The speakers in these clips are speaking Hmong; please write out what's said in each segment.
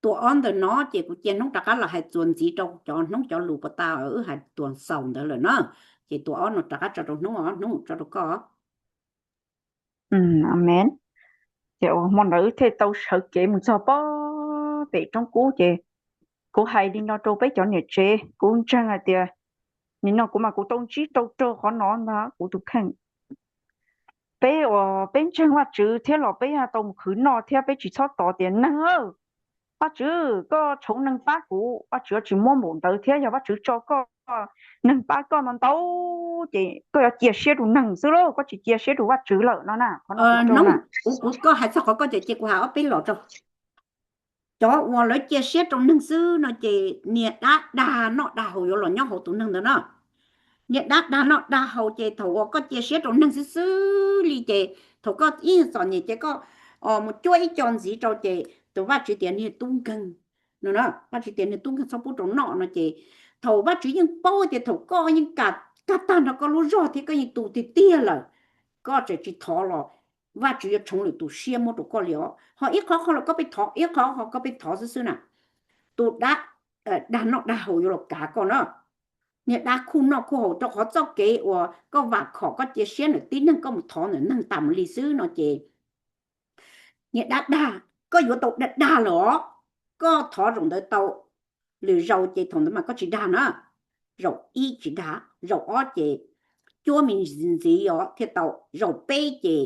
Tus ob ntawm no ces kuv cia hnub rov qab los hais txuas ntxiv rau cov hnub cov lus puas tau wb hais tuas xaus ntawd lawm na. Ces tus ob no rov qab tso rau hnub os, hnub tso rau koj. Amen. Ces hmo ntawd wb thiaj tau sawv kev mus txog pem roob kub ces kuv hais li no rau peb cov niam tsev, kuv ntseeg hais tias nim no kuv mas kuv tau ntsib rau rau qhov no ntag kuv tus kheej. Peb uas peb ntseeg Vajtswv thiab los peb tau mus khwv noj thiab peb tsis txhob tos tias neeg, Vajtswv koj tshoov neeg pab kuv, Vajtswv tsis muab npaum ntawd thiab yog Vajtswv tso koj neeg pab koj no ntau ces koj yuav cia siab rau neeg xwb lauj, koj tsis cia siab rau Vajtswv lawm no na. Hnub, kuv koj hais txog qhov koj ces cia kuv hais ob peb los rau cov uas lawv cia siab rau neeg xwb no ces niag dab dag noj dag haus yuav los nyob hauv tus neeg ntawd na. Niag dab dag noj dag haus ces thaum uas koj cia siab rau neeg xwb xwb li ces thaum koj ib txom nyem ces koj mus cuab ib co ntxiv rau ces tus Vajtswv tias niag tub nkeeg no, Vajtswv tias niag tub nkeeg txhob pub rau noj no ces thaum Vajtswv yeej paub tias thaum koj yeej kag tag nrho koj lub zog thiab koj yeej tu tiag tiag lawm, koj tseem tsis thov los Vajtswv yuav tshoov lwm tus siab muab rau koj li os. Ho ib qhov qhov los koj pheej thov, ib qhov qhov koj pheej thov xwb xwb na, tus dab dag noj dag haus yuav los kav koj na. Niag dab khuj noj khuj haus rau qhov txoj kev uas koj vam khom koj cia siab ntawm tib neeg koj mus thov ntawm neeg tas mus li xwb no ces niag dab dag, koj yuav tau dag dag los koj thov zaum ntawd tau lwm zaus ces thaum ntawd mas koj tsis dag na. Zaum ib tsis dag, zaum ob ces cuab me ntxiv os thiaj tau, zaum peb ces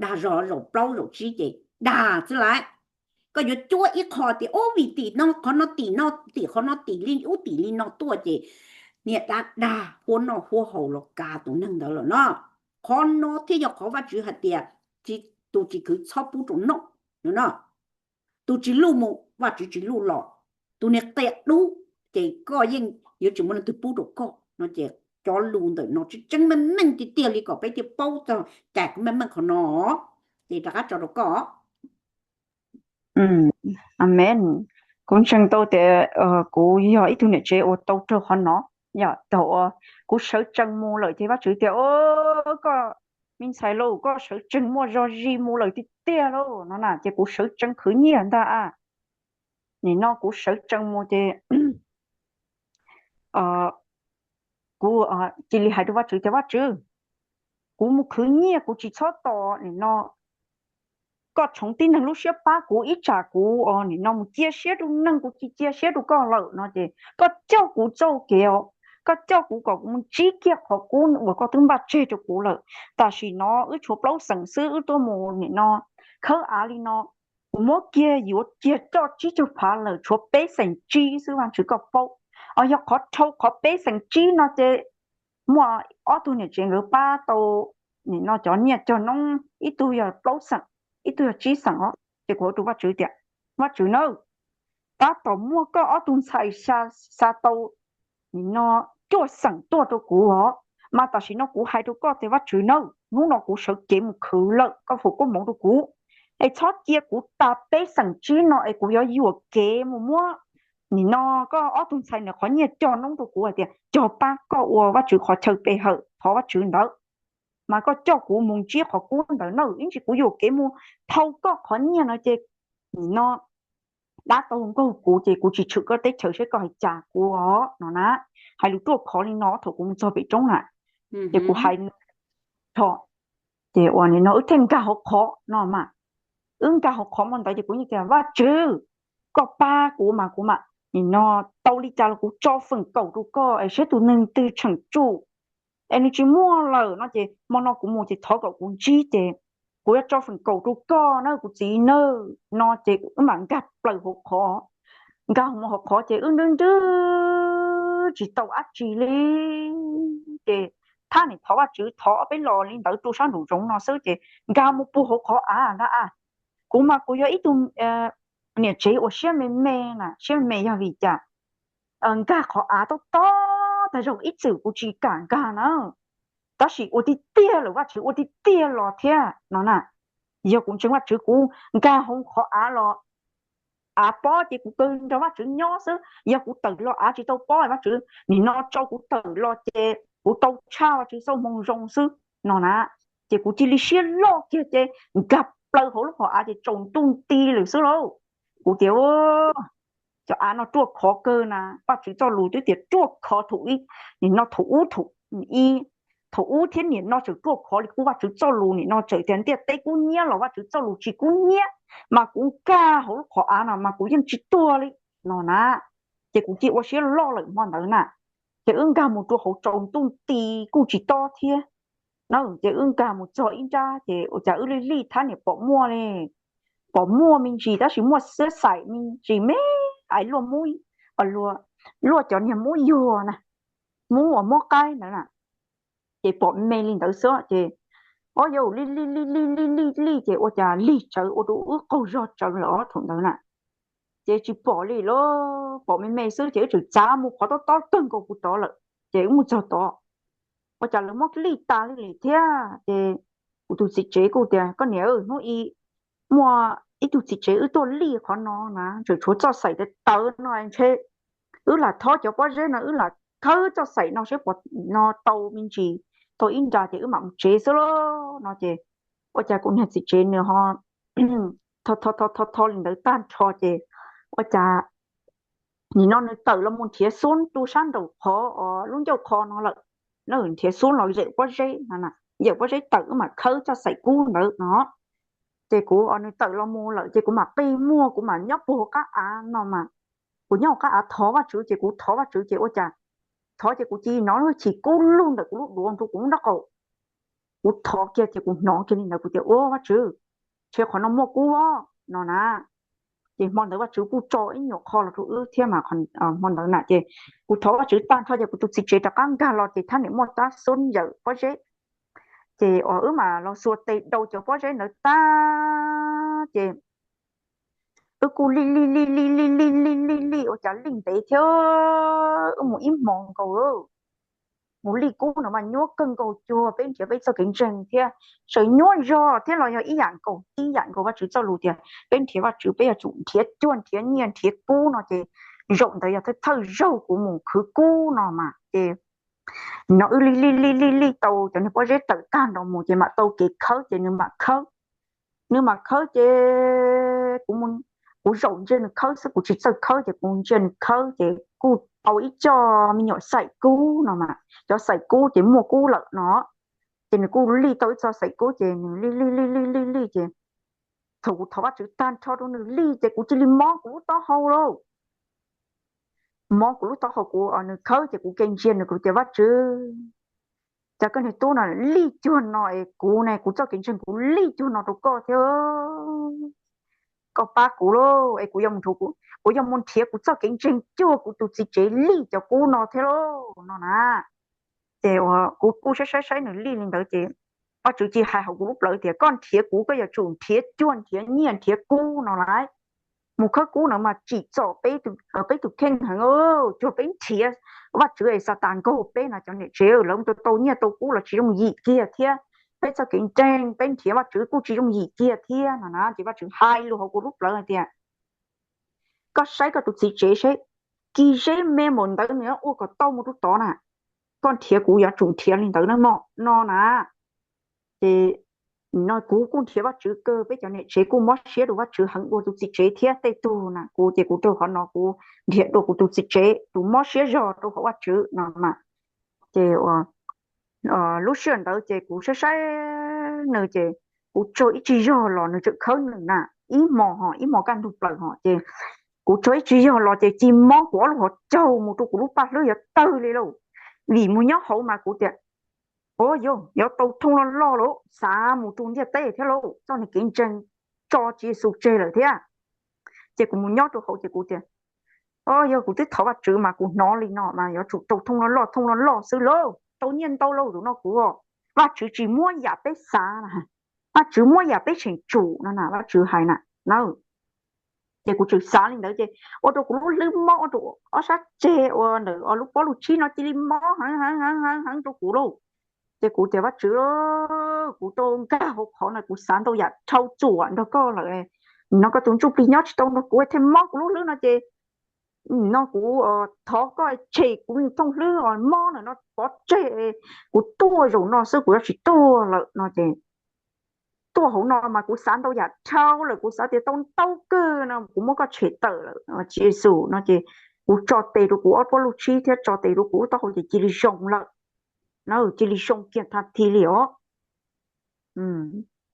dag zog, zaum plaub zaum tsib ces dag xwb lauj. Koj yuav cuab ib qho tias ub vim tim no qhov no tim no tim qhov no tim li ub tim li no tuaj ces niag dab dag huab noj huab haus los kav tus neeg ntawd lawm no. Qhov no thiaj yog qhov Vajtswv hais tias tus tsis khwv txhob pub rau noj no. Tus tsis luj mus Vajtswv tsis luj los, tus niag qia dub ces koj yeej yuav tsis muaj leej twg pub rau koj no ces cov lus ntawm no tseeb tseeb meej meej tiag tiag li kom peb thiaj paub txog cais meej meej qhov no. Ces rov qab tso rau koj. Amen. Kuv ntseeg tau tias kuv yog ib tug niam tsev uas tau raug qhov no. Yog thaum uas kuv sawv tsees mus lawm ces Vajtswv tias, koj me ntxhais lauj, koj sawv tsees muaj zog zis mus lawm tiag tiag lauj no na, ces kuv sawv tsees khwv nyiaj ntag a. Nim no kuv sawv tsees mus ces kuv cia li hais rau Vajtswv tias, Vajtswv, kuv mus khwv nyiaj kuv tsis txhob tos nim no koj tshoov tib neeg lub siab pab kuv, ib tsam kuv nim no mus cia siab rau neeg kuv tsis cia siab rau koj lawm no ces koj coj kuv txoj kev os, koj coj kuv kom kuv mus ntsib kiag qhov kub uas koj twb npaj tseg rau kuv lawm. Tam sim no wb tshuav plaub xeem xwb, wb tuaj mus nim no khawb av li no, kuv muab kiag yuav kiag coj tsib caug phav lawm tshuav peb xeem tsib xwb, Vajtswv koj paub. Os, yog qhov dhau qhov peb xeem tsib no ces muaj ob tug niam tsev nkawd pab tau nim no cov nyiaj cog noob, ib tug yog plaub xeem, ib tug yog tsib xeem os. Ces kuv ua rau Vajtswv tias, Vajtswv nawb, tab tom muaj koj ob tug ntxhais xa tau nim no cuaj xeem tuaj rau kuv os. Mas tam sim no kuv hais rau koj tias, Vajtswv nawb, hnub no kuv sawv kev mus khwv lawm, koj foom koob hmoov rau kuv es txhob cia kuv tas peb xeem tsib no es kuv yuav yuam kev mus muab nim no koj ob tug ntxhais ntawd qhov nyiaj cog noob rau kuv hais tias cog pab koj ua Vajtswv qhov chaw pe hawm, thov Vajtswv ntawd. Mas koj coj kuv mus ntsib qhov kub ntawd nawb, ib ntsis kuv yuam kev mus thau koj qhov nyiaj no ces nim no dab tau nkaug kuv ces kuv tsis tshwm koj teb chaws seb koj hais cas kuv os no na. Hais lus ruaj khov li no thaum kuv mus txog pem roob na, ces kuv hais rho, ces uas nim no wb thiaj nkag hauv qhov no mas. Wb nkag hauv qhov mo ntawd ces kuv yeej tias, Vajtswv, koj pab kuv mas kuv mam nim no tau li cas los kuv tso feem kaum rau koj es saib tus neeg twg tseem tsum es nws tsis muaj lawm no ces mo no kuv mus ces thov kom kuv ntsib ces kuv yuav tso feem kaum rau koj na kuv txiv nawb no ces wb mam nkag plaws hauv qhov. Nkag mus hauv qhov ces wb nrwb nrwb tsis tau dab tsi li ces thab niam thov Vajtswv thov ob peb los li ntawd rau sab nraum zoov no xwb ces nkag mus puag hauv qhov av ntag a. Kuv mas kuv yog ib tug niam tsev uas siab me me na, siab me me yog vim cas nkag qhov av tob tob tag zog ib txwm kuv tsis kam nkag na. Tab sis ua tiag tiag lawm Vajtswv ua tiag tiag los thiab no na. Yog kuv ntseeg Vajtswv kuv nkag hauv qhov av los av pob ces kuv kaw nrog Vajtswv nyob xwb, yog kuv tawm los av tsis tau pob Vajtswv nim no tso kuv tawm los ces kuv tau tshaj Vajtswv txoj moo zoo xwb no na. Ces kuv cia li siab loj kiag ces nkag plaws hauv lub qhov av ces tsaus ntuj nti lawm xwb lauj. Kuv tias, cov av no ruaj khov kawg na, Vajtswv txoj lus twb tias ruaj khov thaum ub, nim no thaum ub, thaum ub thiab nim no tseem ruaj khov li kuv Vajtswv txoj lus. Nim no txawm tias ntiaj teb kub hnyiab los Vajtswv txoj lus tsis kub hnyiab, mas kuv nkag hauv lub qhov av no mas kuv yeej tsis tuag li no na. Ces kuv cia ua siab loj lawm hmo ntawd na, ces wb nkag mus rau hauv tsaus ntuj nti kuj tsis tob thiab na. Ces wb nkag mus txog ib nrab ces ua cas wb lij lij thab niam pom muaj li, pom muaj me ntsis tab sis muaj xiab xaim me ntsis me, ais luaj muab, luaj cov niag muab yuag na, muab uas muab qaib ntawd na, ces pom me li ntawd xwb ces, o yauj, lij lij lij lij lij lij lij ces ua cas lig tsawv ua rau wb qaug zog tsawv lawm os thaum ntawd na. Ces tsis pom li lawm, pom me me xwb ces wb txawm txav mus qhov tob tob kawg nkaus puag tod lawm. Ces wb mus txog tod, ua cas lawv muab lij tas li li thiab. Ces kuv tus txiv tsev kuj tias, koj niam, hnub i muaj ib tug txiv tsev wb tuaj lij qhov no na, tseem tshuav txoj xaim tawv tawv no ntshe wb lam thob cov pob zeb no, wb lam khawb txoj xaim no seb puas no tau me ntsis, tau ib nra ces wb mam mus tsev xwb lauj no ces ua cas kuv niag txiv tsev nws ho tho tho tho tho li ntawd tag nrho ces ua cas nim no nws tawm los mus nrhiav xub rau sab nraum qhov lub ncauj qho no lawm. Nws nrhiav xub los yawm pob zeb no, yawm pob zeb tawm wb mam khawb txoj xaim kub ntawd no. Ces kuv, nws tawm los mus lawm ces kuv mam qi muag kuv mam nyob puag hauv qab av no mas, kuv nyob hauv qab av thov Vajtswv ces kuv thov Vajtswv ces ua cas thov ces kuv cia li hnov lub chim kub lug ntawm kuv lub duav rau kuv lub nraub qaum. Kuv thov kiag ces kuv hnov kiag li ntawd kuv tias, ua Vajtswv, ntshe qhov no muaj kub no na. Ces hmo ntawd Vajtswv kuj tso ib nyuam qho los rau wb thiab mas, hmo ntawd na ces kuv thov Vajtswv tag nrho ces kuv tus txiv tsev rov qab nkag los ces thab niam muaj tab xub yawm pob zeb. Ces wb mam los xuas tes daus cov pob zeb ntawd tag ces wb kuj lij lij lij lij lij lij lij lij lij ua cas lij ntev thiab, wb mus ib hmos nkaus, mus lij kub no mas nyuaj kawg nkaus, cuag peb nrhiav peb txoj kev ntseeg thiab. Txawm nyuaj zog thiab los yog ib yam nkaus, ib yam nkaus Vajtswv txoj lus tias peb nrhiav Vajtswv peb yuav tsum nrhiav cuag nrhiav nyiaj nrhiav kub no ces zaum ntawd yog thawj thawj zaug kuv mus khwv kub no mas ces no wb lij lij lij lij lij tau cov niag pob zeb tawm tag nrho mus ces mam tau kev khawb ces nws mam khawb. Nws mam khawb ces kuv, kuv zaum ntsia nws khawb xwb, kuv tsis txawj khawb ces kuv ntsia nws khawb ces kuj tau ib co me nyuam xaim kub no mas, cov xaim kub ces muaj kub lawm no. Ces nws kuj lij tau ib txoj xaim kub ces nws lij lij lij lij lij lij ces thaum kuv thov Vajtswv tag nrho rau nws lij ces kuv cia li mob kuv lub taub hau lauj. Mob kuv lub taub hau, kuv, nws khawb ces kuv ke ntsia nws kuv tias, Vajtswv, cas koj niag tub no lij cuag no es kuv ne, kuv txoj kev ntseeg kuv lij cuag no rau koj thiab, koj pab kuv lauj, es kuv yuav mus nrhiav, kuv yuav mus nrhiav kuv txoj kev ntseeg cuag kuv tus txiv tsev lij cov kub no thiab lauj no na. Ces kuv kuj saib saib saib nws lij li ntawd ces Vajtswv cia hais hauv kuv lub plawv tias koj nrhiav kuv koj yuav tsum nrhiav cuag nrhiav nyiaj nrhiav kub no lauj. Mus khawb kub no mas tsim txom peb tus kheej heev, cuag peb nrhiav Vajtswv es Xatas nkaug peb no cov niam tsev, lawv tau nyiaj tau kub los tsis yooj yim kiag thiab, peb txoj kev ntseeg peb nrhiav Vajtswv kuj tsis yooj yim kiag thiab no na. Ces Vajtswv hais lus hauv kuv lub plawv hais tias koj saib koj tus txiv tsev seb, kis zeb me npaum ntawd nws ua kom tau mus rau tod na, koj nrhiav kuv yuav tsum nrhiav li ntawd na mog no na. Ces no kuv kuj nrhiav Vajtswv kawg, peb cov niam tsev kuj mob siab rau Vajtswv heev dua tus txiv tsev thiab tej tug na, kuv ces kuv rau qhov no kuv nrhiav dua kuv tus txiv tsev tus mob siab zog rau hauv Vajtswv no mas. Ces lub sij hawm ntawd ces kuv saib saib nws ces kuv tsaug ib tsig zog los nws tseem khawb nws na, ib hmo ho ib hmo kaj ntug plaws ho ces kuv tsaug ib tsig zog los ces cia mob kuv ob lub hauv caug mus rau kuv lub paj hlwb yuav tawg li lauj. Vim mus nyob hauv mas kuv tias, o yog yuav tau thooj loj loj lauj, xav mus rau ntiaj teb thiab lauj, txoj niag kev ntseeg tso Tswv Yexus tseg lawm thiab. Ces kuv mus nyob rau hauv ces kuv tias, o yog kuv twb thov Vajtswv mas kuv hnov li no mas yuav tsum tau thooj loj loj thooj loj loj xwb lauj, tau nyiaj ntau lauj tus no kuv. Vajtswv tsis muab yam peb xav na, Vajtswv muab yam peb tseem tsum no na, Vajtswv hais na na. Ces kuv tseem xav li ntawd ces ua rau kuv lub hlwb mob, ua rau ob sab ceg ua ntawm lub pob lub tsib no cia li mob heev heev heev heev rau kuv lauj. Ces kuv tias, Vajtswv, kuv tau nkag hauv qhov no kuv xav ntau yam dhau txuam nrog koj lawm, no koj tus ntsuj plig nyob tsis tau nrog kuv thiaj mob kuv lub hlwb no ces no kuv thov koj tshem kuv thooj hlwb mob ntawm no pov tseg, kuv tuaj zaum no xwb kuv yuav tsis tuaj lawm no ces tuaj hauv no mas kuv xav ntau yam dhau lawm, kuv xav tias tau ntau kawg no kuv muab koj tshem tawm lawm Tswv Yexus no ces kuv tso tes rau kuv ob pob lub tshib thiab tso tes rau kuv lub taub hau ces cia li zoo lawm na, cia li zoo kiag tag thi li os.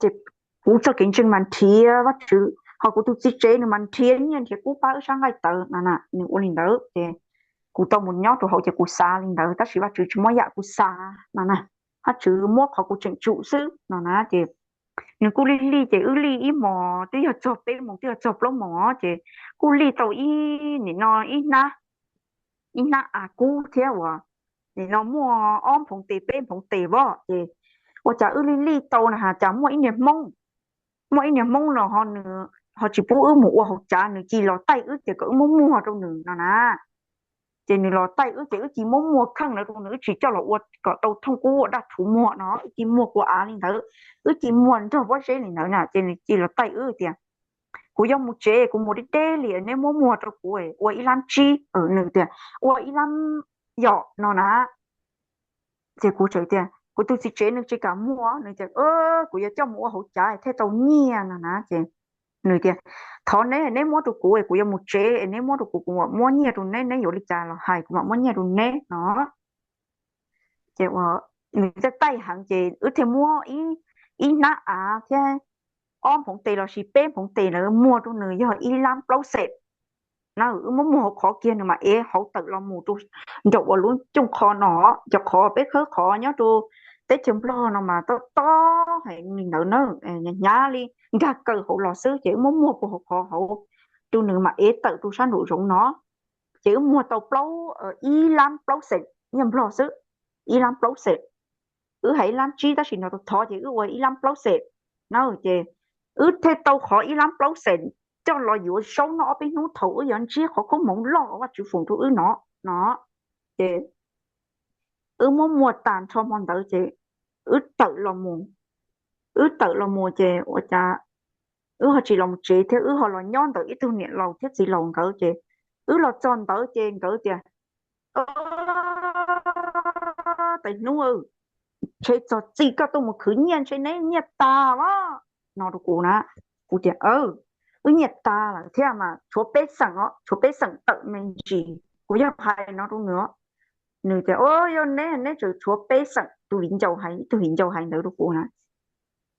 Ces kuv txoj kev ntseeg mas nrhiav Vajtswv, ho kuv tus txiv tsev nws mas nrhiav nyiaj nrhiav kub pab wb sab nqaij tawv no na, nws ua li ntawd ces kuv tau mus nyob rau hauv ces kuv xav li ntawd tab sis Vajtswv tsis muab yam kuv xav no na, Vajtswv muab qhov kuv tseem tsum xwb no na ces nws kuj lij lij ces wb lij ib hmos twb yog txog peb moos twb yog txog plaub moos os ces kuj lij tau ib nim no ib hnab, ib hnab av kub thiab uas nim no muaj ob nphoov tes peb nphoov tes voj ces ua cas wb lij lij tau na has cas muaj ib niag Hmoob, muaj ib niag Hmoob no ho nws ho tsis pub wb mus ua hauv tsav, nws cia los taij wb tias kom wb muab muag rau nws no na. Ces nws los taij wb ces wb cia muab muag kheej ntawd rau nws, wb tsis coj los ua kom tau thooj kub ua daj rhuv muag no, wb cia muag kua av li ntawd, wb cia muag nrog pob zeb li ntawd na ces nws cia los taij wb tias kuv yuav mus tsev, kuv mus deb deb li, neb muab muag rau kuv ua ib lab tsib, nws tias ua ib lab yom no na. Ces kuv txawm tias kuv tus txiv tsev nws tsis kam muag, nws tias kuv yuav coj mus ua hauv cav thiaj tau nyiaj no na ces nws tias thov neb, neb muab rau kuv, kuv yuav mus tsev, neb muab rau kuv, kuv mam muab nyiaj rau neb, neb yuav li cas los hais kuv mam muab nyiaj rau neb no. Ces nws taij taij heev ces wb thiaj muab ib hnab av thiab ob nphoov tes los sis peb nphoov tes lawm muag rau nws yog ib lab plaub xees na, wb muab muag hauv qhov kiag nws mam ev hauv tawm los mus rau nraum uas lub cooj qho no, cov qhov peb khawb qhov nyob rau teb chaws Nplog no mas tob tob hais li ntawd na, hnyav hnyav li nkag kaw hauv los xwb ces wb muab muag puag hauv qhov hauv rau nws mam ev tawm rau sab nraum zoov no. Ces wb muag tau plaub, ib lab plaub xees nyiaj Nplog xwb, ib lab plaub xees. Wb hais ib lab tsib tab sis no tau thov ces wb ua ib lab plaub xees na. Ces wb thiaj tau qhov ib lab plaub xees coj los yuav zaub noj ob peb hnub thaum wb yuav ntsib qhov koob hmoov loj uas Vajtswv foom rau wb no no. Ces wb muab muag tas nrho hmo ntawd ces wb tawm los mus, wb tawm los mus ces ua cas wb ho tsis los mus tsev thiab, wb ho los nyob ntawm ib tug niam laus thiab txiv laus nkawd ces wb los txog ntawd ces nkawd tias tais hnub, ntshe txog txij koj tuaj mus khwv nyiaj ntshe neb nyiaj tag os no rau kuv na. Kuv tias wb nyiaj tag lawm thiab mas tshuav peb xeem os, tshuav peb xeem tawm me ntsis, kuv yog hais no rau nws. Nws tias yog neb, neb tseem tshuav peb xeem, tus viv ncaus hais, ib tug viv ncaus hais ntawd rau kuv na,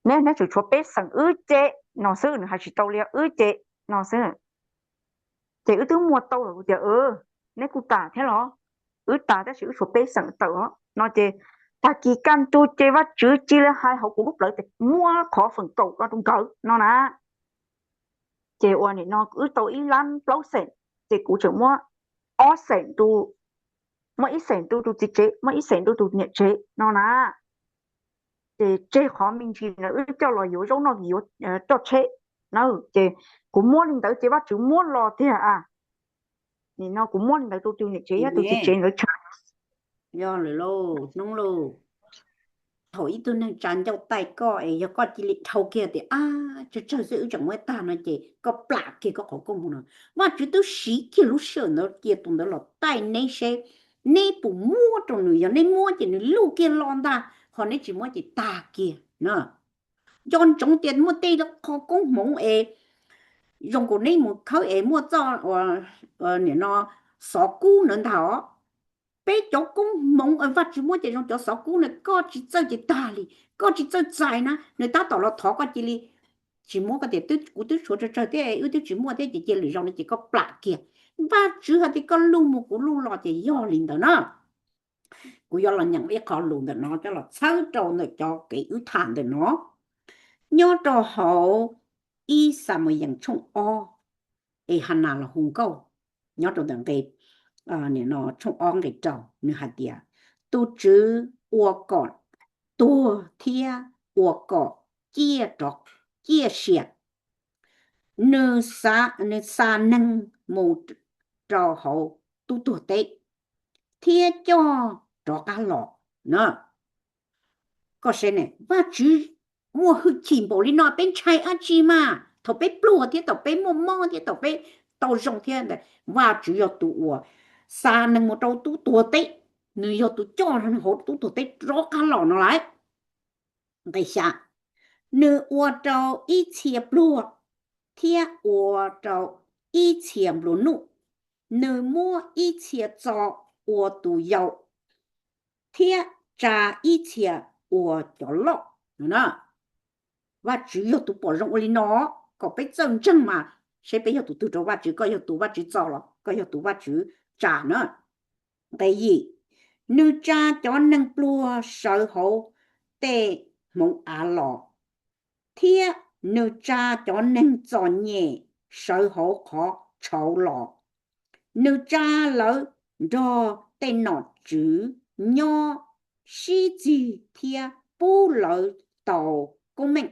neb, neb tseem tshuav peb xeem wb ces no xwb, nws hais tsis tau li, wb ces no xwb. Ces wb twb muag tau lawm, kuv tias neb kuj tas thiab los? Wb tas tab sis wb tshuav peb xeem tawm os no ces tag kis kaj ntug ces Vajtswv cia li hais hauv kuv lub plawv tias muab qhov feem kaum no rau nkawd no na. Ces ua nim no wb tau ib lab plaub xeem, ces kuv tseem muab ob xeem, muab ib xeem rau tus txiv tsev, muab ib xeem rau tus niam tsev no na. Ces tseg qhov me ntsis na wb coj los yuav zaub noj, yuav roj tsheb na. Ces kuv muab li ntawd ces Vajtswv muab los tiag a. Nim no kuv muab li ntawd rau tus niam tsev thiab tus txiv tsev ntawd tshaj. Yog lawm lauj, hnub lauj, thaum ib tug neeg tsa ncauj taij koj es yog koj cia li dhau kiag tias ab, tsawg tsawg xwb wb tseem muab tag no ces koj plam kiag koj qhov koob hmoov no. Vajtswv twb siv kiag lub sij hawm ntawd cia tus ntawd los taij neb seb neb puas muab rau nws, yog neb muab ces nws luj kiag los ntag, ho neb tsis muab ces tag kiag. Nco ntsoov tias muaj tej qho koob hmoov es zoo nkaus neb mus khawb es muaj txoj nim no xov kub ntawd ntag os. Peb cov koob hmoov Vajtswv muab ces zoo cov xov kub na, koj tsis txawj ces tag li, koj tsis txawj txais na nws tab tom los thov koj cia li tsis muab, koj tias kuv twb tshuav tsawg tsawg thiab wb twb tsis muaj thiab ces cia lwm zaus no ces koj plam kiag. Vajtswv hais tias koj luj mus kuv luj los ces yog li ntawd na. Kuv yuav los nyeem ib qho lus ntawm no coj los txhawb rau ntawm cov kev wb tham ntawm no. Nyob rau hauv ib Xamuyees tshooj ob, es Hanas los hu nkauj, nyob rau ntawm nqe, nim no tshooj ob nqe rau, nws hais tias, tus Tswv ua kom tuag thiab ua kom ciaj rov, ciaj sia. Nws xa, nws xa neeg mus rau hauv tub tuag teb thiab coj rov qab los na. Koj saib ne, Vajtswv muaj hwj chim npaum li no peb ntshai dab tsi mas? Thaum peb pluag thiab thaum peb muaj mob thiab thaum peb tau zoo thiab ntawd, Vajtswv yog tus uas xa neeg mus rau tub tuag teb, nws yog tus coj hauv tub tuag teb rov qab los no lauj. Nqe xya, Nws ua rau ib txhia pluag thiab ua rau ib txhia nplua nuj, nws muab ib txhia txo ua tus yau thiab tsa ib txhia ua cov loj. Vajtswv yog tus pom zoo ua li no, kom peb txawj ntseeg mas seb peb yog tus twg rau Vajtswv, koj yog tus Vajtswv txo los koj yog tus Vajtswv tsa na. Nqe yim, nws tsa cov neeg pluag sawv hauv tej hmoov av los, thiab nws tsa cov neeg txom nyem sawv hauv qhov tshauv los. Nws tsa lawv nrog tej nom tswv nyob sib txig thiab pub lawv tau koob meej.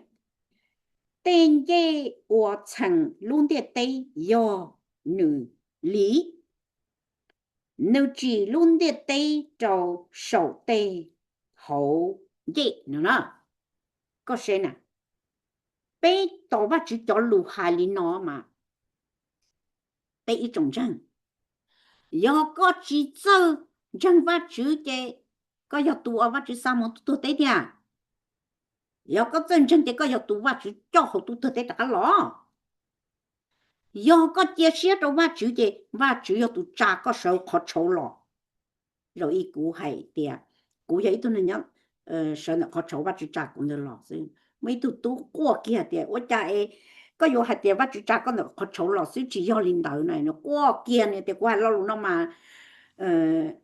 Tej ncej uas txheem lub ntiaj teb yog nws li, nws tsim lub ntiaj teb rau saum tej hauv ncej no. Koj saib na, peb tos Vajtswv cov lus hais li no mas peb ib tsoom ntseeg, yog koj tsis txawj ntseeg Vajtswv ces koj yog tus uas Vajtswv xa mus tuag teb tiag. Yog koj txawj ntseeg ces koj yog tus Vajtswv coj hauv tuag teb rov qab los. Yog koj cia siab rau Vajtswv ces Vajtswv yog tus tsa koj sawv qhov tshauv los. Zaum ib kuv hais tias kuv yog ib tug neeg nyob sawv ntawm qhov tshauv, Vajtswv tsa kuv ntawd los xwb. Muaj ib tug tub quaj kiag tias ua cas es koj yuav hais tias Vajtswv tsa koj ntawm qhov tshauv los xwb, tsis yog li ntawd na. Nws quaj kiag nws tias kuv hais lo lus no mas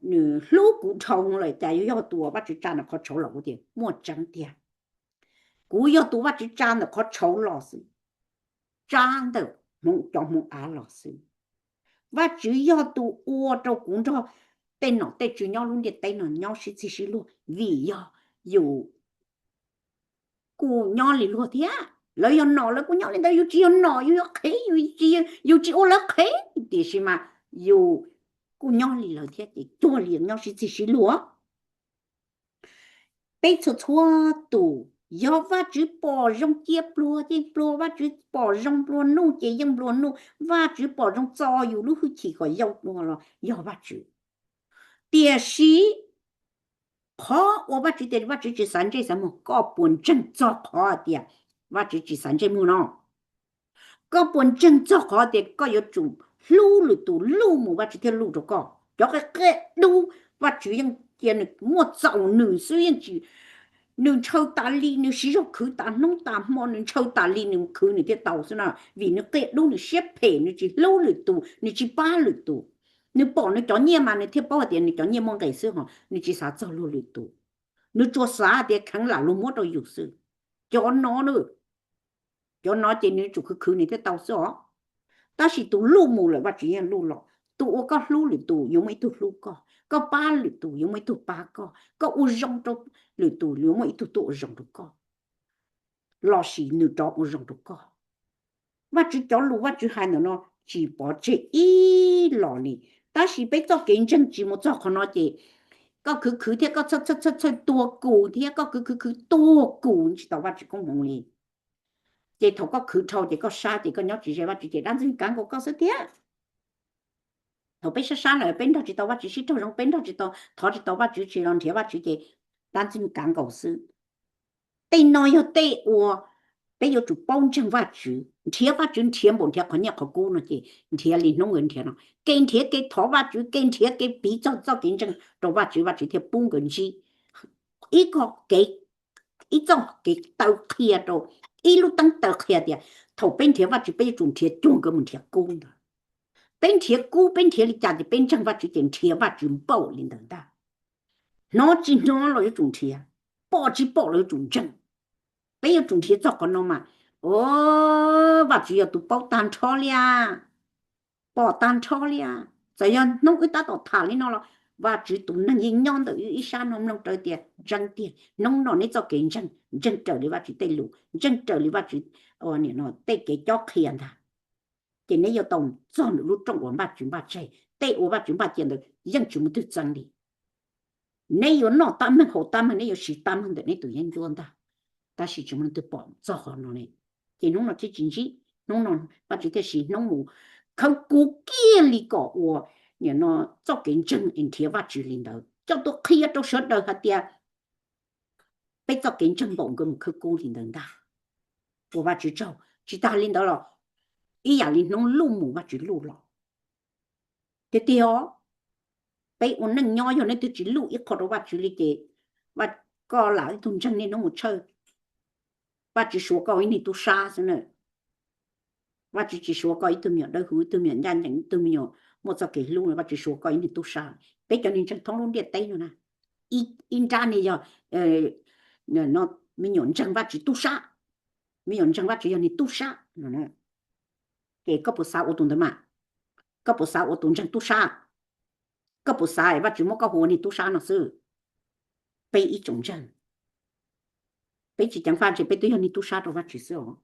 nws hlub kuv dhau lawm, cas yuav yog tus uas Vajtswv tsa ntawm qhov tshauv los. Kuv tias muaj tseeb tiag, kuv yog tus Vajtswv tsa ntawm qhov tshauv los xwb, tsa ntawm hmoov, cov hmoov av los xwb. Vajtswv yog tus ua rau kuv nrog tej nom tej tswv nyob lub ntiaj teb no nyob sib txig sib luag vim yog yus kuj nyob li luag thiab. Lawv yog nom lawv kuj nyob li ntawd, yus tsis yog nom yus yog qhev, yus tsis ua lawv qhev, tiam sis mas yus kuj nyob li lawv thiab ces cuag li nyob sib txig sib luag. Peb txhua txhua tus, yog Vajtswv pom zoo cia pluag ces pluag, Vajtswv pom zoo nplua nuj ces yeej nplua nuj, Vajtswv pom zoo txo yus lub hwj chim kom yau dua los yog Vajtswv. Tiam sis qhov uas Vajtswv tias Vajtswv tsis xav ntsej xav muag, koj puas ntseeg txog qhov tias Vajtswv tsis xav ntsej muag no? Koj puas ntseeg txog qhov tias koj yuav tsum hlub lwm tus luj mus Vajtswv thiaj luj rau koj? Cov qia qia dub, Vajtswv yeej cia nws muaj txaus nws xwb, yeej tsis, nws ntshaw tas li, nws siv zog khwv tas hnub tas hmo, nws ntshaw tas li nws khwv nws thiaj tau xwb na. Vim nws qia dub, nws siab phem, nws tsis hlub lwm tus, nws tsis pab lwm tus. Nws pom nws cov nyiaj mas nws thiaj paub hais tias nws cov nyiaj muaj nqis xwb, ho nws tsis xav txog luag lwm tus. Nws tsuas xav tias kheev lam luag muab rau yus xwb. Cov no, cov no ces nws tsum khwv khwv nws thiaj tau xwb os. Tab sis tus luj mus lawm Vajtswv yeej luj los. Tus uas koj hlub lwm tus yuav muaj ib tug hlub koj, koj pab lwm tus yuav muaj ib tug pab koj, koj ua zoo rau lwm tus yuav muaj ib tug tuaj ua zoo rau koj, lossis nws rov ua zoo rau koj. Vajtswv cov lus Vajtswv hais ntawm no tsis pov tseg ib los li. Tab sis peb txoj kev ntseeg tsis mus txog qhov no ces koj khwv khwv thiab koj txhawj txhawj txhawj tuag kum thiab koj khwv khwv khwv tuag kum tsis tau Vajtswv koob hmoov li. Ces thaum koj khwv dhau ces koj sab ces koj nyob tsis ze Vajtswv ces dab ntxwg kav nkaus koj xwb thiab. Thaum peb sab sab lawm peb nrog tsis tau Vajtswv sib raug zoo, peb nrog tsis tau, thov tsis tau Vajtswv, tsis los nrhiav Vajtswv ces dab ntxwg kav nkaus xwb. Tej no yog tej uas peb yuav tsum paub ntseeg Vajtswv, nrhiav Vajtswv nrhiav npaum nrhiav qhov nyiaj qhov kub no ces nrhiav li hnub nkawd nrhiav no, kev nrhiav kev thov Vajtswv, kev nrhiav kev piv txog txoj kev ntseeg rau Vajtswv, Vajtswv thiaj pub nkawd ntsib ib qho kev, ib txoj kev taw qhia rau, ib lub teeb taw qhia tias thaum peb nrhiav Vajtswv peb yuav tsum nrhiav cuag nkawd mus nrhiav kub ntag. Peb nrhiav kub peb nrhiav li cas ces peb ntseeg Vajtswv ces nrhiav Vajtswv npaum li ntawd ntag. Hnov tsis hnov los yuav tsum nrhiav, pom tsis pom los yuav tsum ntseeg. Peb yuav tsum nrhiav txog qhov no mas, o, Vajtswv yog tus paub tag nrho li as, pom tag nrho li as. Txawm yog hnub wb tab tom tham li no los Vajtswv tus neeg yeej nyob ntawm wb ib sab no mloog raws tias ntseeg tiag. Hnub no neb txoj kev ntseeg, ntseeg raws li Vajtswv tej lus, ntseeg raws li Vajtswv tej kev cob qhia ntag, ces neb yuav tau txog nws lub rooj uas Vajtswv npaj tseg. Tej uas Vajtswv npaj cia ntawd yeej tsis muaj twg txeeb li. Neb yuav noj tab meeg haus tab meeg, neb yuav siv tab meeg ntawm neb tus yeeb ncuab ntag, tab sis tsis muaj leej twg pom txog qhov no ne. Ces hnub no thiaj tsis ntsib, hnub no Vajtswv thiaj siv hnub mus khawb kub kiag li kom ua, nim no, txoj kev ntseeg es nrhiav Vajtswv li ntawd, coj tuaj qhia rau sawv daws hais tias peb txoj kev ntseeg npaum nkawd mus khawb kub li ntawd ntag. ua Vajtswv tsaug. Tsis tas li ntawd los ib yam li hnub luj mus Vajtswv luj los. Tiag tiag os, peb ua neej nyob yog leej twg tsis luj ib qho rau Vajtswv li ces koj lam ib tug ntseeg niaj hnub mus tshawj, Vajtswv suav koj ib niag tub sab xwb na. Vajtswv tsis suav koj ib tug me nyuam dawb huv, ib tug me nyuam ncaj ncees, ib tug me nyuam muaj txoj kev hlub, Vajtswv suav koj ib niag tub sab. Peb cov niag ntseeg thoob lub ntiaj teb no na, ib nrab niag yog me nyuam ntseeg Vajtswv tub sab, me nyuam ntseeg Vajtswv yog niag tub sab. Ces koj puas xav ua tus ntawd mas? Koj puas xav ua tus ntseeg tub sab? Koj puas xav Vajtswv muab koj hu ua niag tub sab no xwb? Peb ib tsoom ntseeg, peb tsis ceev faj ntshe peb twb yog niag tub sab rau Vajtswv xwb os.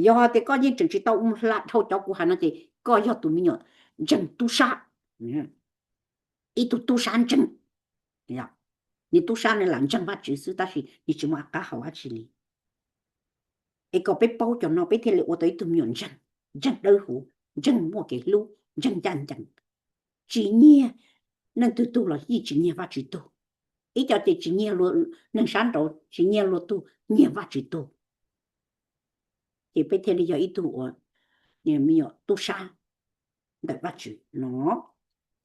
Yog tias koj yeej tseem tsis tau hla dhau cov kuv hais no ces koj yog tus me nyuam ntseeg tub sab, ib tug tub sab ntseeg. Niag tub sab no lam ntseeg Vajtswv xwb tab sis nws tsis muaj qab hau dab tsi li. Es kom peb paub cov no peb thiaj li ua tau ib tug me nyuam ntseeg, ntseeg dawb huv, ntseeg muaj kev hlub, ntseeg ncaj ncees, tsis nyiag neeg twg tug los yeej tsis nyiag Vajtswv tug. Ib co ces tsis nyiag luag neeg sab nraud, tsis nyiag luag tug, nyiag Vajtswv tug. Ces peb thiaj li yog ib tug uas me nyuam tub sab ntawm Vajtswv no.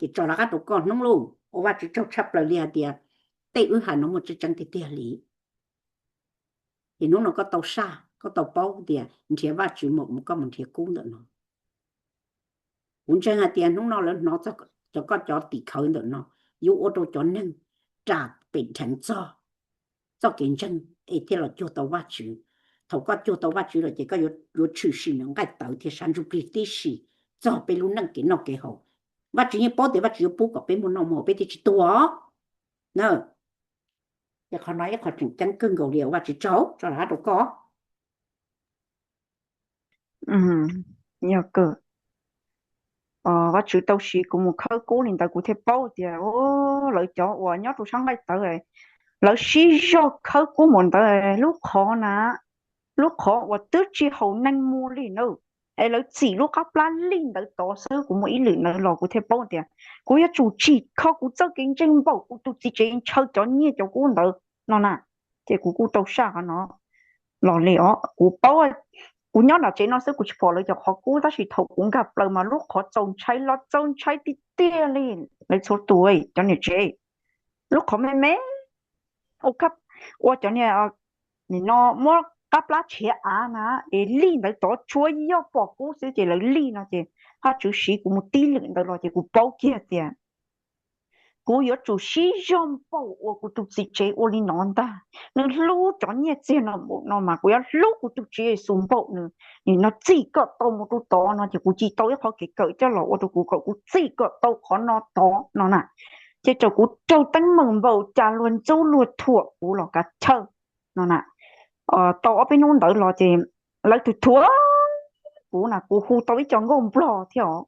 Ces tso rov qab rau koj Hnub lauj, ua Vajtswv tsaug tshaj plaws li hais tias tej wb hais no muaj tseeb tseeb tiag tiag li. Ces hnub no koj tau saj, koj tau paub tias nrhiav Vajtswv mas mus koj mus nrhiav kub ntawm no. Kuv ntseeg hais tias hnub no lawv hnov txog cov koj cov tim khawv ntawm no yuav ua rau cov neeg ras pem dheev txog txoj kev ntseeg es thiaj los cuag tau Vajtswv. Thaum koj cuag tau Vajtswv lawm ces koj yuav tshwm sim nqaij tawv thiab sab ntsuj plig tib si txog peb lub neej kev noj kev haus. Vajtswv yeej paub tias Vajtswv yuav pub kom peb muaj noj muaj haus peb thiaj tsis tuag na. Ces qhov no ib qho tseem ceeb kawg nkaus li, ua Vajtswv tsaug, tso rov qab rau koj. Yog kawg, Vajtswv tau siv kuv mus khawb kub li ntawd kuv thiaj paub tias lawv cov uas nyob rau sab nqaij tawv, lawv sib zog khawb kub mus ntawd lub qhov na, lub qhov uas twb tsis haum neeg mus li na, es lawv txim lub qab plab lij ntawd tod xwb. Kuv muaj ib lwm ntawd los kuv thiaj paub tias kuv yuav tsum tsim kho kuv txoj kev ntseeg npaum kuv tus txiv tsev ntshaw cov nyiaj cov kub ntawd no na. Ces kuv kuj tau saj qhov no los li os. Kuv paub, kuv nyob nram tsev no xwb kuv tsis pom lawv cov qhov kub tab sis thaum kuv nkag plaws mas lub qhov txaus ntshai los txaus ntshai tiag tiag li. Lawv txhua tus cov niam tsev, lub qhov me me ua cov niag nim no muab qab plab tshiav av na, es lij ntawd tod tsuav yog pom kub xwb ces lawv lij no ces Vajtswv siv kuv mus tib lwm ntawd los ces kuv paub kiag tias kuv yuav tsum sib zog npaum uas kuv tus txiv tsev ua li no ntag. Nws hlub cov nyiaj txiag no npaum no mas kuv yuav hlub kuv tus Tswv Yexus npaum nws. Nim no txij kom tau mus rau tod no ces kuv cia tau ib qho kev kawm coj los ua rau kuv kom kuv txij kom tau qhov no tod no na. Ces thaum kuv raug teeb meem npaum cas luag ntxub luag thuam kuv los kav chawj no na. Tau ob peb hnub ntawd los ces lawv tus thuam kuv na, kuv hu tau ib co nkauj nplog thiab os.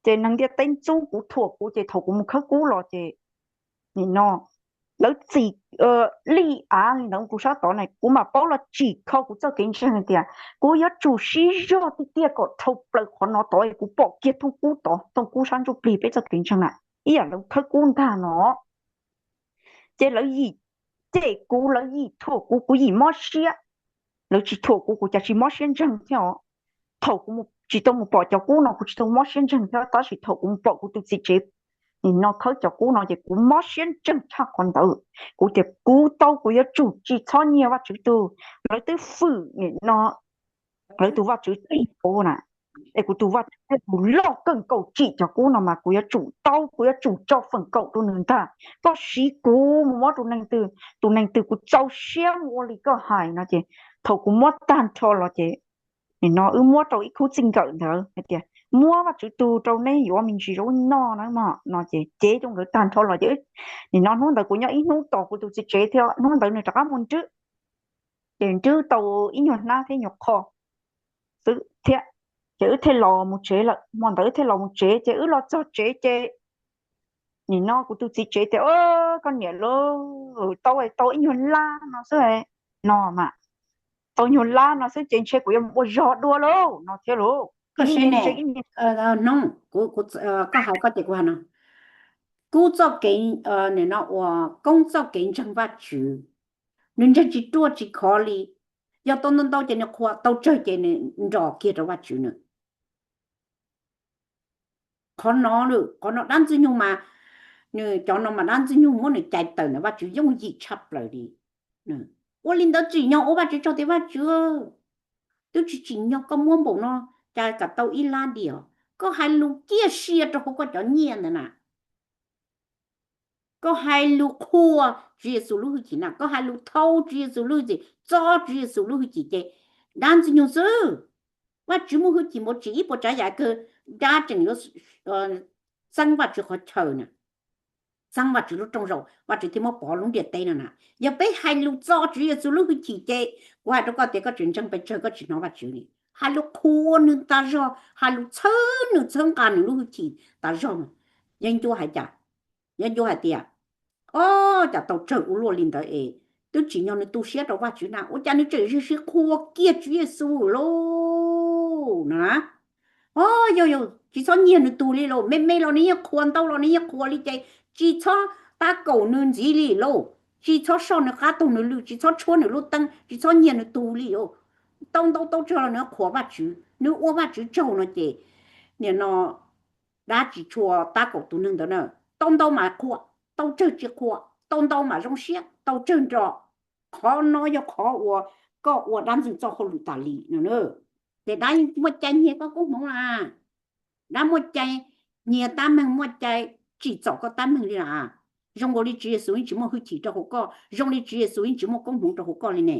Ces neeg ntiaj teb ntxub kuv thuam kuv ces thaum kuv mus khawb kub los ces nim no lawv txim lij av li ntawd kuv sab tod na, kuv mam paub los tsim kho kuv txoj kev ntseeg tias kuv yuav tsum sib zog tiag tiag kom dhau plaws qhov no tod es kuv pom kiag thooj kub tod, thooj kub sab ntsuj plig peb txoj kev ntseeg na, ib yam lawv khawb kub ntag no. Ces lawv yim cem kuv, lawv yim thuam kuv, kuv yim mob siab. Lawv tsis thuam kuv, kuv cas tsis mob siab ntseeg thiab os. Thaum kuv tsis tau mus pom cov kub no kuv tsis tau mob siab ntseeg thiab, tab sis thaum kuv mus pom kuv tus txiv tsev nim no khawb cov kub no ces kuv mob siab ntseeg tshaj qhov ntawd. Kuv tias kuv tau, kuv yuav tsum tsis txhob nyiag Vajtswv tug. Lawv twb fwm nim no lawv tus vaj tswv txij kuv na, es kuv tus vaj tswv thiaj tus loj kawg nkaus tsim cov kub no mas kuv yuav tsum tau, kuv yuav tsum tso feem kaum rau nws ntag. Koj siv kuv mus muab rau neeg twg, tus neeg twg kuv txaus siab mus ua li koj hais no ces thaum kuv muab tag nrho los ces nim no wb muab rau ib khub txij nkawm ntawd hais tias muab Vaj Tswv tug rau neb yuav me ntsis zaub noj na mog no ces cev rau nkawd tag nrho los ces nim no hnub ntawd kuv nyob ib hnub tos kuv tus txiv tsev thiab hnub ntawd nws rov qab mus nrwb. Ces nrwb tau ib nyuag hnab thiab nyuag qho xwb thiab, ces wb thiaj los mus tsev lawm. Hmo ntawd wb thiaj los mus tsev ces wb los txog tsev ces nim no kuv tus txiv tsev tias, koj niam lauj, tau tau ib nyuag lab no xwb no mas, tau nyuag lab no xwb ces ntshe kuv yuav mus ua zog dua lauj no thiab lauj. Koj siab ne, Hnub, koj hais koj ces kuv hais no, kub txoj kev, no ua Koob txoj kev ntseeg Vajtswv, nws ntseeg tsis ruaj tsis khov li. yog tau ntau ntau ces nws qhuas, tau tsawg ces nws nrog kiag rau Vajtswv na. Qhov no, qhov no dab Ntxwg Nyoog mas, nws cov no mas dab Ntxwg Nyoog muab nws cais tawm na, Vajtswv yooj yim tshaj plaws li. Ua li ntawd tsim nyog ua Vajtswv tsaug tias, Vajtswv, twb tsis tsim nyog koj muab npaum no, cas kam tau ib lab diam? Koj hais lus ciaj sia rau hauv koj cov nyiaj ntawd na. Koj hais lus qhuas Tswv Yexus lub hwj chim na, koj hais lus thau Tswv Yexus lub hwj chim, txo Tswv Yexus lub hwj chim ces dab Ntxwg Nyoog xwb. Vajtswv muaj hwj chim npaum tsis ib puas tsav yam kawg, dab tseem yuav txeeb Vajtswv qhov chaw na, txeeb Vajtswv lub rooj zaum, Vajtswv thiaj muab pov lub ntiaj teb no na. Yog peb hais lus txo Tswv Yexus lub hwj chim ces kuv hais rau koj tias koj tseem ntseeg pes tsawg, koj tsis hnov Vajtswv li. Hais lus qhuas nws tas zog, hais lus txhawb nws, txhawb nqa nws lub hwj chim tas zog. Yeeb ncuab hais cas? Yeeb ncuab hais tias, o, cas tau tsawg ua luaj li ntawd es twb tsim nyog nws tu siab rau Vajtswv na, ua cas nws tseem sib qhuas kiag Tswv Yexus lauj no na. O, yog, yog tsis txhob nyiag nws tug li lauj, me me los nws yeej qhuas, ntau los nws yeej qhuas li ces tsis txhob tab kaum nws ntxiv li lauj, tsis txhob soj nws qab taug nws lw, tsis txhob tshuab nws lub teeb, tsis txhob nyiag nws tug li lauj. Tau ntau tau tsawg los nws qhuas Vajtswv, nws ua Vajtswv tsaug no ces nim no dab tsis tshua tab kaum tus neeg ntawd na. Tau ntau mas qhuas, tau tsawg tsis qhuas, tau ntau mas zoo siab, tau tsawg nrog. Qhov no yog qhov uas koj ua dab Ntxwg txoj hauj lwm tas li no. Ces dab muaj cai nyiag koj koob hmoov na, dab muaj cai nyiag tab meeg, muaj cai tsim txom koj tab meeg li na. Zoo nkaus li Tswv Yexus yeej tsis muaj hwj chim rau hauv koj, zoo li Tswv Yexus yeej tsis muaj koob hmoov rau hauv koj li ne.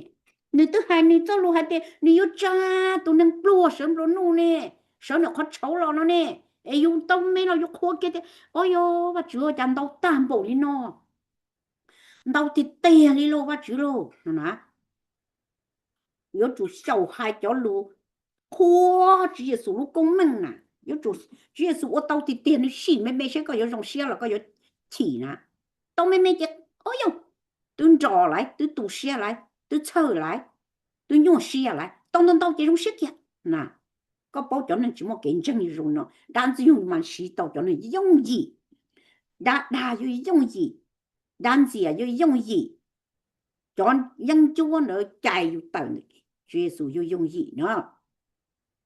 Nws twb hais nws txoj lus hais tias nws yuav tsa tus neeg pluag sawv nplua nuj ne, sawv nws qhov tshauv los no ne, es yus tau me los yus qhuas kiag tias, o, yog Vajtswv, cas ntau tag npaum li no, ntau tiag tiag li lauj Vajtswv lauj no na. Yuav tsum xyaum hais cov lus qhuas Tswv Yexus lub koob meej na. Yuav tsum, Tswv Yexus ua tau tiag tiag, nws sim me me seb koj yuav zoo siab los koj yuav chim na. Tau me me ces, o, yog twb nrog lawm, twb tu siab lawm, twb txhawj lawm, twb nyuaj siab lawm, tau ntau ntau ces zoo siab kiag na. Koj paub cov neeg tsis muaj kev ntseeg zoo no, dab Ntxwg Nyoog mas siv tau cov neeg yooj yim, dab dag yus yooj yim, dab ntxias yus yooj yim, cov yeeb ncuab ntawd cais yus tawm, Tswv Yexus yus yooj yim no.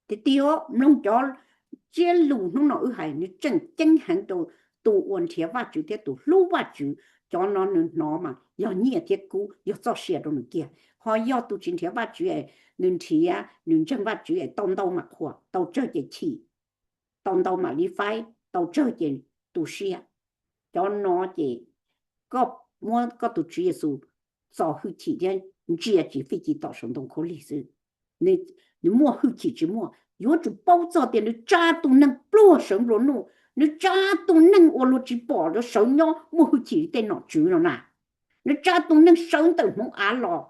Tiag tiag, mloog cov tsiaj lus hnub no wb hais, nws tseem ceeb heev rau tus uas nrhiav Vajtswv thiab tus hlub Vajtswv. Cov no nws hnov mas yog nyiaj thiab kub, yog txoj sia rau nws kiag. Ho yog tus tsis nrhiav Vajtswv, nws nrhiav, nws ntseeg Vajtswv es tau ntau mas qhuas, tau tsawg ces chim, tau ntau mam li faib, tau tsawg ces tu siab. Cov no ces koj muab koj tus Tswv Yexus txo hwj chim thiab ntsia tsis fij ci tom saum ntoo khaub lig xwb. Nws muaj hwj chim tsis muaj, yuav tsum paub txog tias nws tsa tus neeg pluag sawv nplua nuj, nws tsa tus neeg uas luag tsis pom yuav sawv nyob muaj hwj chim li tej nom tswv no na. Nws tsa tus neeg sawv ntawm hmoov av los,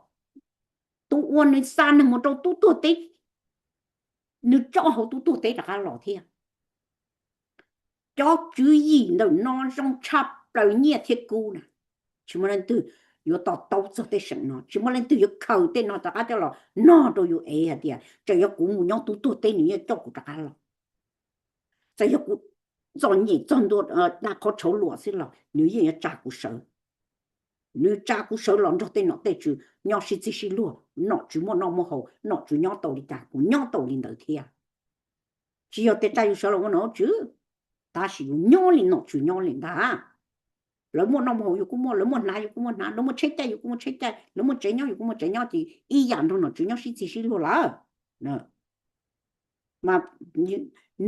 tus uas nws xa neeg mus rau tub tuag teb, nws tso hauv tub tuag teb rov qab los thiab. Cov tswv yim ntawm no zoo tshaj plaws nyiaj thiab kub na. Tsis muaj leej twg yuav to taub txog tej seem no, tsis muaj leej twg yuav khaws tej no rov qab coj los nog rau yus ev hais tias txawm yog kuv mus nyob tub tuag teb nws yeej coj kuv rov qab los. Txawm yog kuv txom nyem txog ntua dag qhov tshauv luam xwb los nws yeej yuav tsa kuv sawv. Nws tsa kuv sawv los nrog tej nom tej tswv nyob sib txig sib luag, nom tswv muaj noj muaj haus, nom tswv nyob tau li cas kuv nyob tau li ntawd thiab. Tsis yog tias tsa yus sawv los ua nom ua tswv, tab sis yus nyob li nom tswv nyob li ntag. Lawv muaj noj muaj haus yus kuj muaj, lawv muaj hnav yus kuj muaj hnav, lawv muaj tsheb caij yus kuj muaj tsheb caij, lawv muaj tsev nyob yus kuj muaj tsev nyob, ces ib yam nrog nom tswv nyob sib txig sib luag lawm. Mas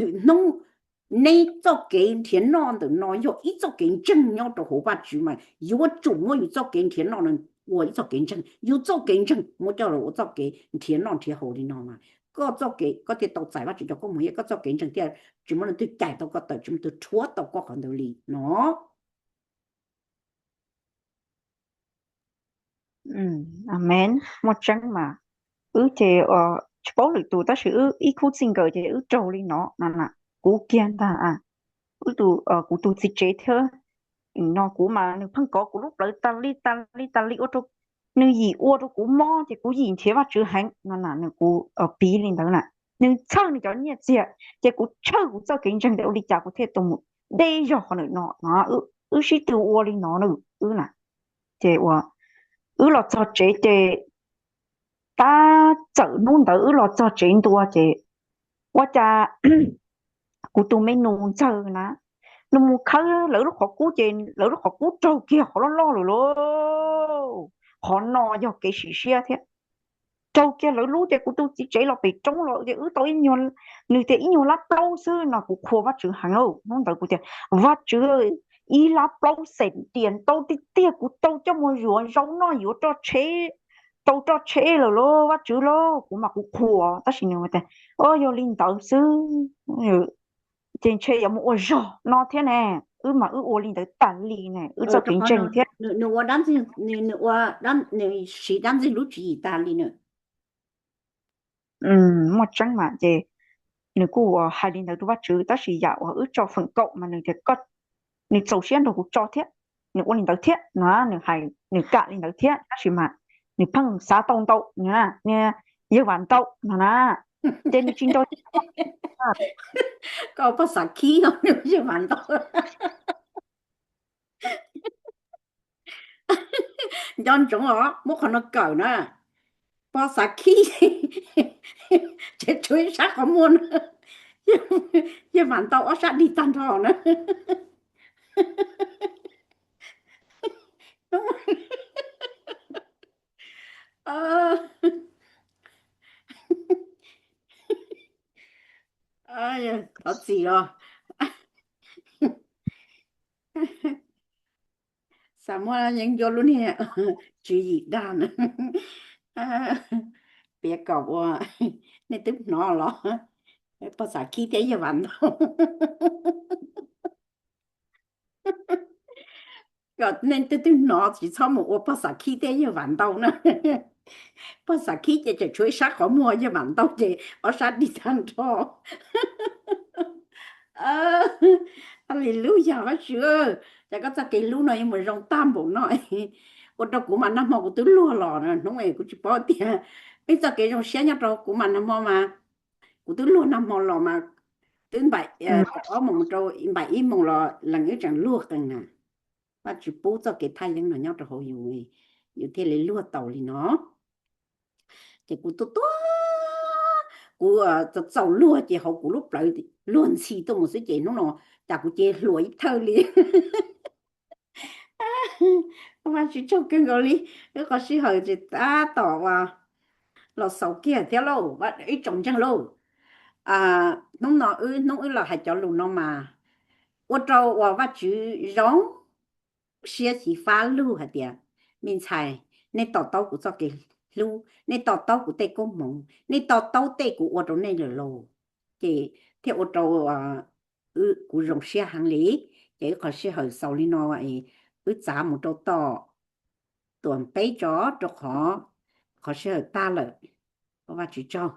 hnub neb txoj kev nrhiav noj ntawm no yog ib txoj kev ntseeg nyob rau hauv Vajtswv mas yuav tsum muab yus txoj kev nrhiav noj no ua ib txoj kev ntseeg. Yus txoj kev ntseeg muab coj los ua txoj kev nrhiav noj nrhiav haus li no mas koj txoj kev, koj thiaj tau txais Vajtswv cov koob hmoov, koj txoj kev ntseeg thiaj tsis muaj leej twg cais tau koj tawm, tsis muaj leej twg rhuav tau koj qhov ntawd li no. Amees, muaj tseeb mas. Wb ces tsis paub lwm tus tab sis wb ib khub txij nkawm ces wb raug li no no na. Kuv kiag ntag, wb tus, kuv tus txiv tsev thiab, no kuv mas nws pheej kov kuv lub plawv tas li tas li tas li ua rau nws yim ua rau kuv mob ces kuv yim nrhiav Vajtswv heev no na. Nws, kuv piv li ntawd na, nws txhawj nws cov nyiaj txiag ces kuv txhawj kuv txoj kev ntseeg tias ua li cas kuv thiaj tau mus deb zog qhov nws no no. Wb sib tw ua li no na, wb na. Ces ua, wb los txog tsev ces Tab txawm hnub ntawd wb los txog tsev ntua ces ua cas kuv tus me nus ntxawg na, nws mus khawb lawv lub qhov kub ces lawv lub qhov kub raug kiag qhov loj loj lawm lauj. Qhov no yog kev sim siab thiab. Raug kiag lawv lub ces kuv tus txiv tsev los pem roob los ces wb tau ib nyuag, nws tias ib nyuag lab plaub xwb no kuv qhuas Vajtswv heev lauj. Hnub ntawd kuv tias, Vajtswv, ib lab plaub xees dias ntau tiag tiag kuv tau coj mus yuav zaub noj yuav roj tsheb, tau roj tsheb lawm lauj Vajtswv lauj, kuv mas kuv qhuas tab sis nws tias, O, yog li ntawd xwb ces ntshe yuav mus ua zog no thiab ne. Wb mas wb ua li ntawd tas li ne, wb txoj kev ntseeg thiab. Nws ua, nws siv dab ntxwg lub tswv yim tas li na. Muaj tseeb mas ces nws kuj hais li ntawd rau Vajtswv tab sis yam uas wb tso feem kaum mas nws tias, Nws txaus siab nrog kuv tso thiab, nws ua li ntawd thiab no, nws hais nws kam li ntawd thiab tab sis mas nws pheej xav tau ntau, yawg Vam Ntau no na, ces nws tsis nrog koj poj xav khib yawg Vam Ntau. Nco ntsoov os, muab qhov no kawm na, poj xav khib ces tshuav ib sab qhov muag na, yawg Vam Ntau ob sab dig tag nrho na. Thov txim os. Xav muab yeeb ncuab lub niag tswv yim dag na, piav kom ua, nej twb hnov los, poj xav khib thiab yawg Vam Ntau. Kom nej twb twb hnov tsis txhob mus ua poj xav khib thiab yawg Vam Ntau na. Poj xav khib ces tseem tshuav ib sab qhov muag, yawg Vam Ntau ces ob sab dig tag nrho. Haleluya Vajtswv, cas koj txoj kev hlub no yuav mus zoo tag npaum no. Ua rau kuv mas nag hmo kuv twb luag los hnub es kuv tsis paub tias, peb txoj kev zoo siab nyob rau kuv mas nag hmo mas, kuv twb luag nag hmo los mas, twb npaum ob moos mus rau npaum ib moos los lees wb tseem luag qees na. Vajtswv pub txoj kev thaj yeeb no nyob rau hauv yus, yus thiaj li luag tau li no. Ces kuv tuaj tuaj, kuv txaus luag ces hauv kuv lub plawv luag ntxhi tuaj mus xwb ces hnub no cas kuv cia hluas ib thawj li. Vajtswv tsaug kawg nkaus li, wb qhov sij hawm tsis tab tom los xaus kiag thiab lauj, ib tsoom ntseeg lauj. Hnub no wb, hnub wb los hais cov lus no mas ua rau uas Vajtswv zoo siab xyiv fab lug hais tias, me ntxhais, nej to taub kuv txoj kev hlub, nej to taub kuv tej koob hmoov, nej to taub tej kuv ua rau nej lawm lauj. Ces thiaj ua rau kuv zoo siab heev li. Ces wb qhov sij hawm xaus li no, wb txav mus rau tom tuam peb tso, rau qhov qhov sij hawm tag lawm. Ua Vajtswv tsaug.